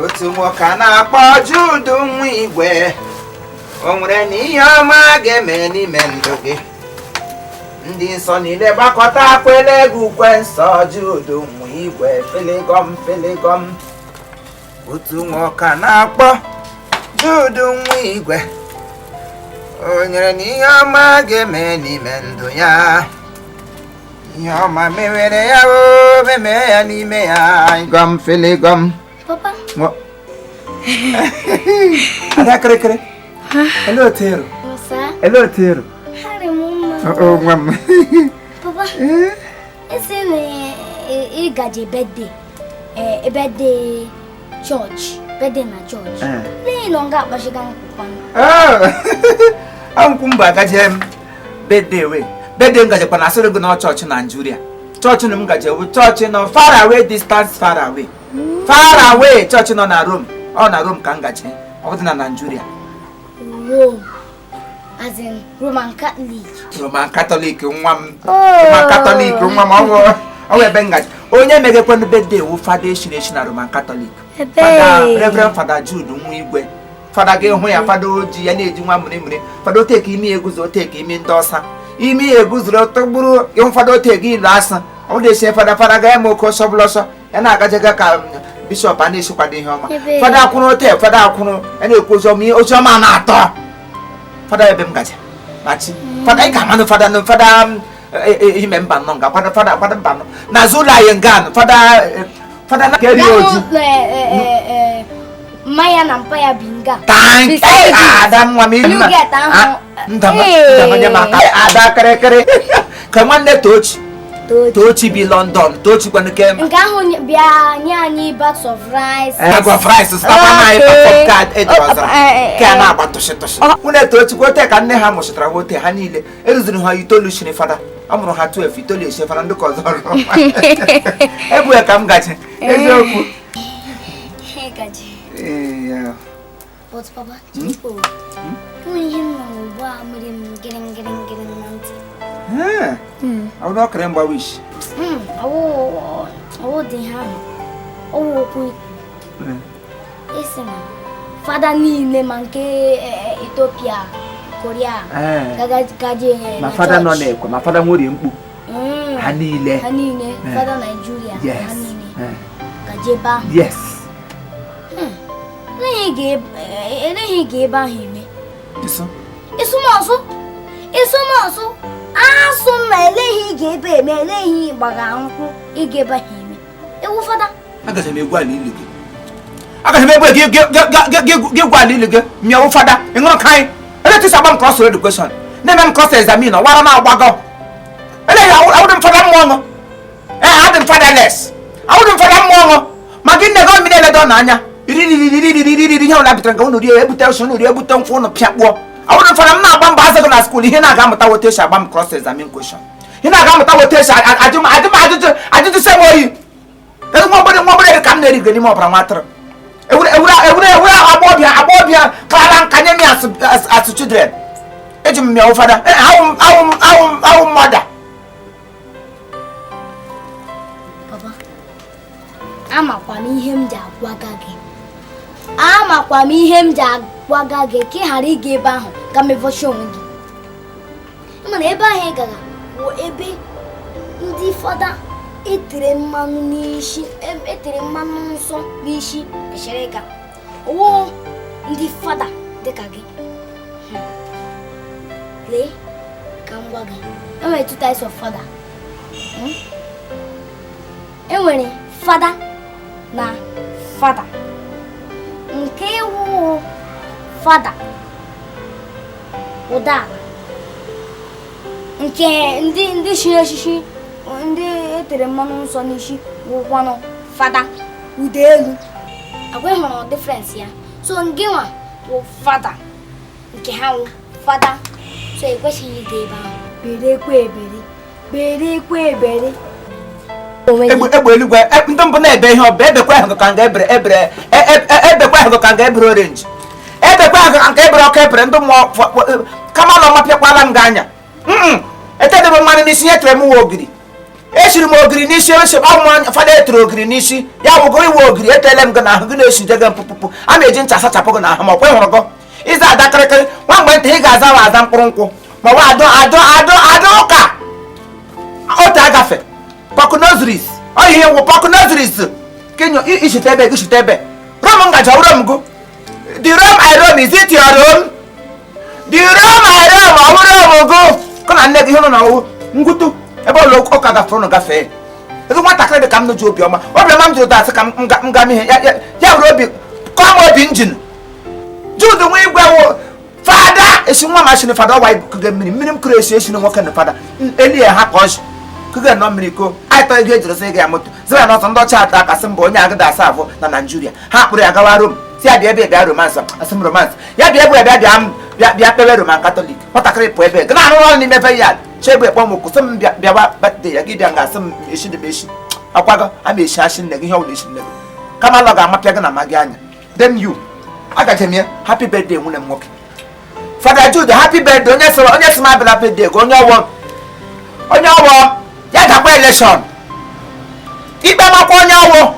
Otu nwoke a na-akpọ Jude nwa Igwe, o nwere na ihe ọma ga-eme n'ime ndụ gị. Ndị nsọ niile gbakọta kwele gị ukwe nsọ. Jude nwa Igwe, felegọm felegọm. Otu nwoke a na-akpọ Jude nwa Igwe, o nyere na ihe ọma ga-eme n'ime ndụ ya. Ihe ọma mewere ya, o meme ya n'ime ya. Gọm felegọm. Papa. Ada kịrịkịrị, elee otu ị rụ? Elee otu ị rụ? Nwa m. Papa, ị sị na ị gaje birthday, birthday chọọchị, birthday na chọọchị. N'ihi na ọ ga-akpachiga nkwụ. Nkwụ mba, agaje m birthday wee birthday m gajekwa na asịrị gị na chọọchị Naijiria. Chọọchị na m gaje bụ chọọchị nọ far away, distance, far away, far away. Chọọchị nọ na Rome. Ọ na Rome ka m gaje, ọ dị na Naijiria. Rome as in Roman Catholic? Roman Catholic, nwa m. Roman Catholic, nwa m. Ọ bụ ebe m gaje. Onye megekwanụ birthday wu fada eshiri eshi na Roman Catholic, Fada Reverend Fada Jude nwa Igwe. Fada gị hụ ya, fada oji ya na-eji nwa mịrị fada oteke imi eguzo, oteke imi ndị ọsa, imi ya eguzoro tọgburu ịhụ. Fada oteke ilu asa ọ bụ esi fada. Fada ga eme oke ọsọ bụla ọsọ ya na-agajega ka bishọp a na-esikwado ihe ọma. Fada akwụrụ ote, fada akwụrụ ya na-ekwu oziọma, oziọma na-atọ fada. Ebe m gaje machi fada, ị ga-amanụ fada nụ fada ime mba nọ nga fada fada fada mba nọ n'azụ ụlọ anyị nga nụ fada fada na keri oji. Mmanya na mpa ya bi nga. Thank ada nwa m ilu. Ndamanye maka ada kịrịkịrị ka nwanne Tochi. Tochi bi London. Tochi kwanụ ke nke ahụ bịa nye anyị bags of rice. Bag of rice zụtakwa na anyị pap card edọzara ke a na-agba tụshị tụshị. Nwunye Tochi wote ka nne ha mụchitara wote ha niile eruziri ha itoolu shiri fada. Ọ mụrụ ha 12, itoolu eshi fada, ndị ka ọzọ rụrụ ebu ya ka m gaji eziokwu. But papa, enwere ihe m nọrọ ugbu a mere m gịrị gịrị gịrị na ntị. Ọ bụrụ ọkịrị mgbawa isi. Ọwụ dị ha ahụ, ọwụ okwu isi na fada niile ma nke Ethiopia, Korea gaje. Ma fada nọ n'ekwe, ma fada nwere mkpu, ha niile. Ha niile, fada Naijiria, ha niile gaje ebe ahụ. Yes. Eleghị ga ebe ahụ eme ịsụmọsụ ịsụmọsụ asụ na eleghị ga ebe eme, eleghị gbaga nkwụ ịga ebe ahụ eme ewu fada. Agaghị m egwu ala ilu gị, agaghị m egwu gị gwa ala ilu gị mịọwụ fada ịṅụrụ ka anyị eletu si agba m cross education na-eme m cross examine ọwara m agbagọ. Eleghị awụdị m fada mmụọ ṅụ. Ee, adị m fatherless, awụdị m fada mmụọ ṅụ. Ma gị nne gị mmiri eledo n'anya iri ihe ọbụla bitere nke unu rie, ebute ose unu rie, ebute nkwụ unu pịakpụọ. Awụdị m fada m na-agba mbọ azụ gị na school. Ihe na-aga amụta wote esi agba m cross examine question, ihe na-aga amụta wote esi ajụ m ajụ m ajụjụ ajụjụ se m oyi. Kedu nwa obere nwa obere ka m na-erigre n'ime ọbara nwa atụrụ ewure ewure ewure ewure agbọghọbịa agbọghọbịa kara nka nye m as children eji m mịa ụfada awụ awụ awụ awụ mmadụ. Papa, amakwa m ihe m ji agwaga gị, amakwa m ihe m ji agwaga gị ka ị ghara ịga ebe ahụ ka mevọchi onwe gị. Mana ebe ahụ ị gara bụ ebe ndị fada etere mmanụ n'isi, etere mmanụ nsọ n'isi kwesịrị ịga, owo ndị fada dịka gị. Lee ka m gwa gị, enwere two types of fada. Enwere fada na fada nke wụ fada ụdara nke ndị ndị shiri echichi, ndị etere mmanụ nsọ n'isi wụkwanụ fada ude elu. Agwa hụrụ difference ya. So ngị nwa wụ fada nke ha wụ fada, so ekwesịghị ịga ebe ahụ. Berekwa ebere, berekwa ebere. Egbe eluigwe, ndị mbụ na-ebe ihe ọbụ ebekwa ahụ ka nga ebere ebere ebekwa ahụ ka nga ebere orange ebekwa ahụ ka nga ebere ọkụ ebere ndị mmụọ kama na ọma pịakwala m gị anya. Etedebe mmanụ n'isi ihe tere m nwa ogiri. Esiri m ogiri n'isi, esi ọmụ fada etiri ogiri n'isi ya wụgo iwe ogiri etele m gị n'ahụ gị na-esije gị mpụpụpụ. A na-eji ncha sachapụ gị n'ahụ ma ọkwa ịhụrụ gị ịza ada kịrịkịrị. Nwa mgbe nta ị ga-aza wa aza mkpụrụ nkwụ ma ọ bụ adụ adụ adụ adụ ụka otu agafe pọkụnozris. Ọ ihe wụ pọkụnozris kenyo ishite ebe gị shite ebe rom ngaji ọwụrụ m gụ. The room I roam, is it your room? The room I roam, ọwụrụ m gụ kụ na nne gị ihe ụnụ na ọwụ ngwutu ebe ụlọ ụka gafere ụnụ gafee. Ebe nwatakịrị dị ka m ji obiọma, obiọma m jiri ụtọ asị ka m ga ihe ya ya were obi kọọ m obi njin. Jude nwa igwe wụ fada esi nwa mashin fada ọwa kuge mmiri mmiri m kụrụ esi esi na nwoke na fada elie ha ka ọchị kuge nọ mmiri ko anyị tọ ego ejiri sị ịga ya moto zara ya n'ọsọ. Ndị ọcha atọ akasị mba onye agada asa avụ na Naijiria ha kpụrụ ya gawa Rom si ya bịa ebe bịa romance, asị m romance ya bịa ebe bịa bịa bịa bịa kpewe Roman Catholic. Nwatakịrị pụọ ebe gị na-arụ ọrụ n'ime ebe ya chegbe kpọọ m oku sị m bịawa birthday ya gị bịa nga asị m eshi dị m eshi akwago ama eshi ashị nne gị ihe ọbụla eshi nne gị kama alọ ga-amapịa gị na ma gị anya. Then you agaje m ya happy birthday nwunye m nwoke Fada Jude, happy birthday. Onye sịrị onye sị m abịala birthday gị, onye ọwọ onye ọwọ ya dakwa election ikpe makwa onye ọwụ.